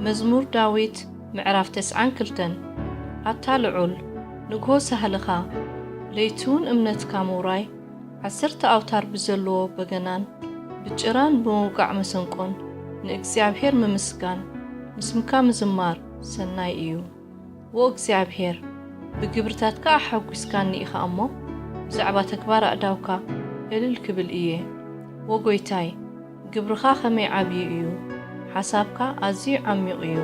መዝሙር ዳዊት ምዕራፍ ተስዓን ክልተን። ኣታ ልዑል፣ ንግሆ ሳህልኻ፣ ለይቲውን እምነትካ ምውራይ፣ ዓሰርተ ኣውታር ብዘለዎ በገናን ብጭራን ብምውቃዕ መሰንቆን ንእግዚኣብሔር ምምስጋን፣ ንስምካ ምዝማር ሰናይ እዩ። ዎ እግዚኣብሔር፣ ብግብርታትካ ኣሓጒስካኒ ኢኻ እሞ፣ ብዛዕባ ተግባር ኣእዳውካ እልል ክብል እየ። ዎ ጐይታይ፣ ግብርኻ ኸመይ ዓብዪ እዩ! ሓሳብካ ኣዝዩ ዓሚቕ እዩ።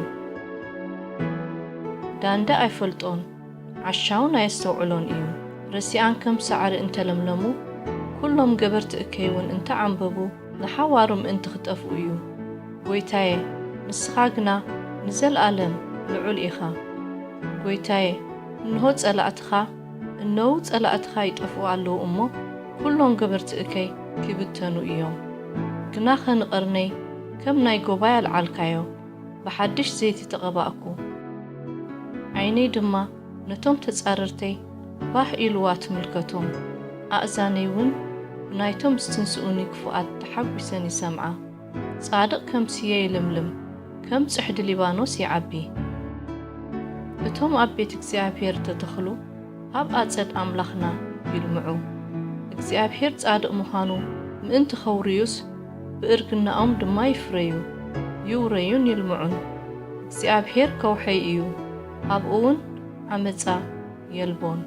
ዳንደ ኣይፈልጦን፣ ዓሻውን ኣየስተውዕሎን እዩ። ረሲኣን ከም ሳዕሪ እንተ ለምለሙ፣ ኵሎም ገበርቲ እከይ እውን እንተ ዓምበቡ፣ ንሓዋሩ ምእንቲ ኽጠፍኡ እዩ። ጐይታየ፣ ንስኻ ግና ንዘለኣለም ልዑል ኢኻ። ጐይታየ፣ እንሆ ጸላእትኻ፣ እነዉ ጸላእትኻ ይጠፍኡ ኣለዉ እሞ፣ ኵሎም ገበርቲ እከይ ኪብተኑ እዮም። ግናኸ ንቐርነይ ከም ናይ ጎባይ ኣልዓልካዮ፣ ብሓድሽ ዘይቲ ተቐባእኩ። ዓይነይ ድማ ነቶም ተጻረርተይ ባህ ኢልዋ ትምልከቶም፣ ኣእዛነይ እውን ብናይቶም ዝትንስኡኒ ክፉኣት ተሓጒሰን ይሰምዓ። ጻድቕ ከም ስየ ይልምልም፣ ከም ጽሕዲ ሊባኖስ ይዓቢ። እቶም ኣብ ቤት እግዚኣብሔር እተተኽሉ፣ ኣብ ኣጸድ ኣምላኽና ይልምዑ። እግዚኣብሔር ጻድቕ ምዃኑ ምእንቲ ኸውርዩስ፣ ብእርግናኦም ድማ ይፍረዩ፣ ይውረዩን ይልምዑን። እግዚኣብሔር ከውሐይ እዩ፣ ኣብኡ እውን ዓመጻ የልቦን።